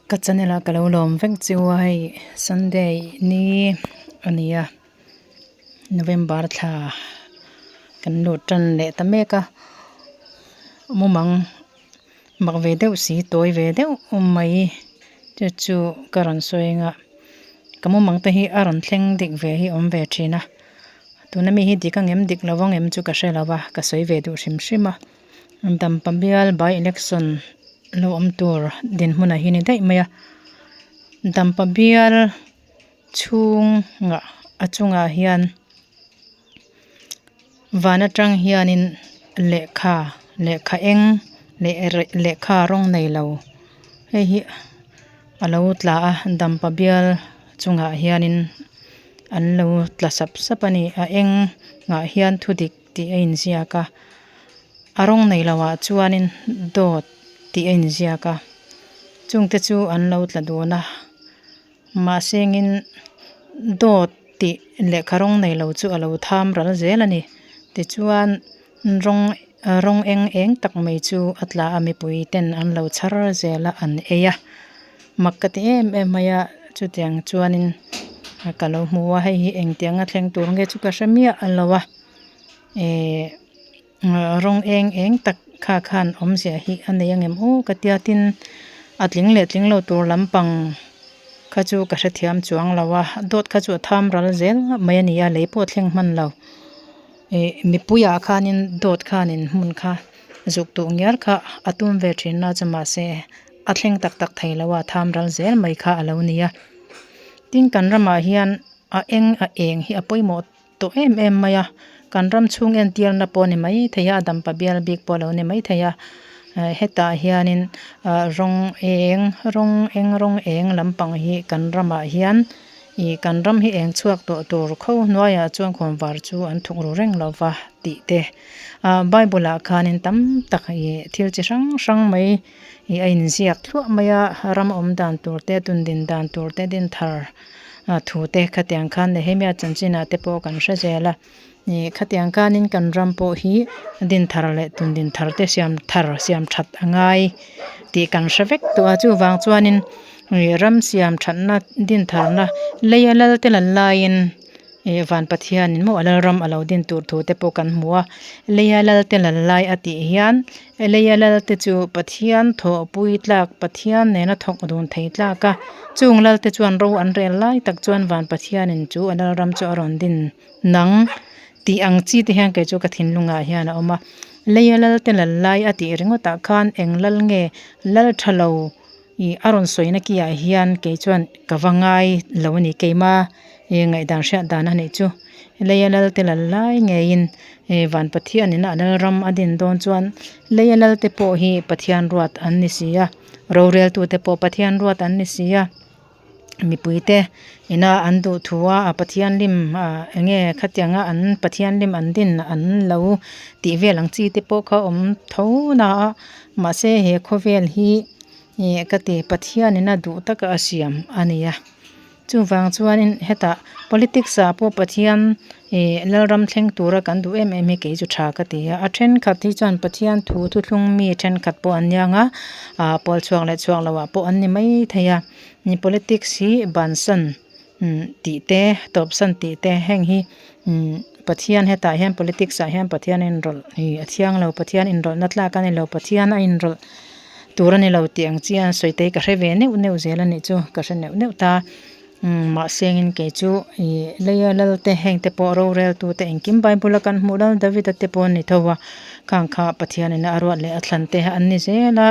Ka channel a ka lo lawm vek chu a hei sunday ni a ni a november thla kan lut tan leh ta mek a mumang mak ve deuh si tawi ve deuh mai chu chu ka rawn sawi ang a ka mumang te hi a rawn thleng dik ve hi a awm ve thin a tuna mi hi dik ang em dik lo ang em chu ka hre lo va ka sawi ve duh hrim hrim a. Dampa bial by election lo awm tur dinhmunah hi a ni daih mai a dampa bial chhungah a chungah hian van atang hianin lehkha lehkha eng leh lehkha rawng neilo hei hi a lo tla a dampa bial chungah hianin an lo tla sap sap a ni a eng ah hian thudik. Tih a inziak a a rawng nei loh ah chuanin dawt tih a inziak a chungte chu an lo tla dun a mahse engin dawt tih lehkha rawng nei lo chu a lo tham ral zel a ni tichuan rawng rawng eng eng tak mai chu a tla a mipui ten an lo chhar zel a an ei a mak ka ti em em mai a chutiang chuanin ka lo hmu a hei hi engtiang a thleng tur nge chu ka hre miah lo a. Ehh rawng eng eng tak kha khan awmzia hi a nei angem aw ka tia tin a tling leh tling lo tur lampang kha chu ka hrethiam chuang lo a dawt kha chu a tham ral zel mai a ni a lei pawh a thleng hman lo ih mipuiah khanin dawt khanin hmun kha zuk duh ngial kha a tum ve thin a chu mahse a thleng tak tak thei lo a tham ral zel mai kha a lo ni a tin kan ramah hian a eng a eng hi a pawimawh. Tawh em em mai a, kan ram chhung entirna pawh a ni mai thei a, a dampa bial bik pawh a lo ni mai thei a, hetah hianin ah rawng eng rawng eng rawng eng lampang hi kan ramah hian ih kan ram hi eng chhuak tawh tur kho hnuaiah chuan khawnvar chu an thuk ru reng lo va tih te ah bible ah khanin tam tak ih thil chi hrang hrang mai ih a inziak thluah mai a ram awm dan tur te tundin dan tur te dinthar. a thu te khatiang khan Nehemia chanchinah te pawh kan hre zel a ih khatiang khanin kan ram pawh hi din thar leh tun din thar te siam thar siam that a ngai tih kan hre vek tawh a chuvang chuanin ih ram siam thatna din tharna leia lal te lan laiin. Ih van Pathianin maw a lalram a lo din tur thu te pawh kan hmu a leia lal te lal lai a tih hian leia lal te chu Pathian thawhpui tlak Pathian nena thawk dun thei tlak a chung lal te chuan ro an rel lai tak chuan van Pathianin chu a lalram chu a rawn din nang tih ang chi te hian kei chu ka thinlungah hian a awm a leia lal te lal lai a tih ringawt ah khan eng lal nge lal tha lo. Ih a rawn sawina ki ah hian kei chuan ka va ngai lo a ni keima ih ngaihdan hriat dan a nih chu leia lal te lal lai ngeiin ih van Pathian in a lal ram a din dawn chuan leia lal te pawh hi Pathian ruat an ni si a rorel tu te pawh Pathian ruat an ni si a mipui te ina an duh thu a a Pathian lim ah eng nge khatianga an Pathian lim an din an lo tih vel ang chi te pawh kha awm tho na a mahse he khawvel hi. Ih ka ti Pathianin a duh taka a siam a ni a chuvang chuanin hetah politics ah pawh Pathian ih lalram thleng tura kan duh em em hi kei chu tha ka ti a a thenkhat hi chuan Pathian thu thuthlung mi thenkhat pawh an nia nga ah pawl chhuak leh chhuak loh ah pawh an ni mai thei a ni politics hi bansan tih te tawpsan tih te heng hi Pathian hetah hian politics ah hian Pathian a inrawlh ih a thiang lo Pathian inrawlhna tlak a ni lo Pathian a inrawlh tur a ni lo tih ang chian sawi te hi ka hre ve neuh neuh zel a nih chu ka hre neuh neuh ta mahse engin kei chu ih leia lal te heng te pawh rorel tu te engkim bible a kan hmuh lal David a te pawh a ni tho a khang kha Pathian in a ruat leh a thlan te an ni zel a.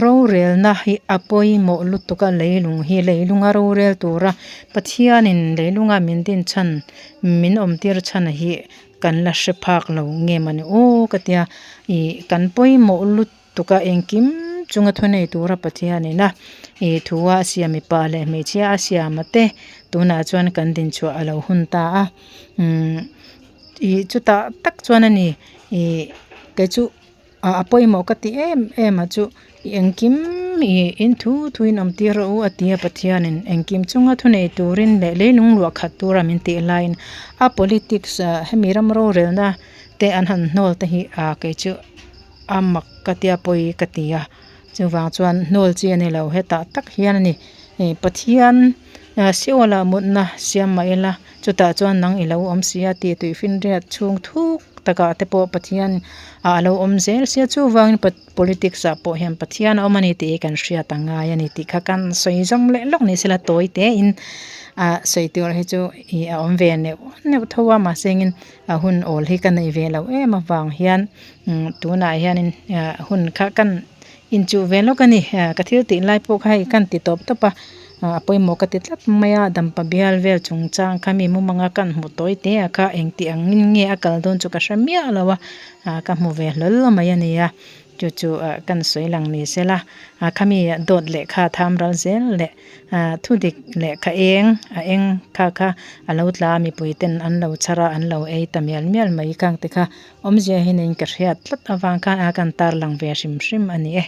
Rorelna hi a pawimawh lutuk a leilung hi leilunga rorel tura Pathianin leilunga min din chhan min awm tir chhan hi kan la hre phak lo nge mawni aw ka tia ih kan pawimawh lutuk a engkim chunga thunei tura Pathianin a ih thu a siam mipa leh hmeichhia a siam a te tunah chuan kan dinchhuah a lo hun ta a umm ih chutah tak chuan a ni ih kei chu. A pawimawh ka ti em em a chu engkim ih in thu thu in awm tir rawh u a ti a Pathianin engkim chunga thunei turin leh leilung luah khat tura min tih laiin a politics ah hemi ram rorelna te an han hnawl te hi ah kei chu a mak ka tia pawi ka ti a. Chuvang chuan hnawl chi a ni lo hetah tak hian a ni ih Pathian Seol ah mutna siam mah ila chutah chuan nang i lo awm si a tih tuifinriat chhung thuk takah te pawh Pathian ah a lo awm zel sia chuvangin politics ah pawh hian Pathian a awm a ni tih hi kan hriat a ngai a ni tih kha kan sawi zawm leh lawk ni sela tawi te in ah sawi tur hi chu ih a awm ve neuh neuh tho a mahse engin a hun awl hi ka nei ve loh em avang hian umm tunah hianin ah hun kha kan inchuh ve lawk a ni ah ka thil tih lai pawh kha hei kan ti tawp tawp a ah a pawimawh ka ti tlat mai a dampa bial vel chungchang kha mi mumanga kan hmu tawi te a kha engti angin nge a kal dawn chu ka hre miah lo a ah ka hmu ve hlawl mai a ni a chu chu ah kan sawi lang ni sela ah khami dawt lehkha tham ral zel leh. Ah thu dik lehkha eng a eng kha kha a lo tla a mipui ten an lo chhar a an lo ei ta mial mial mai khang te kha awmzia hi niin ka hriat tlat avang khan a kan tarlang ve hrim hrim a ni e.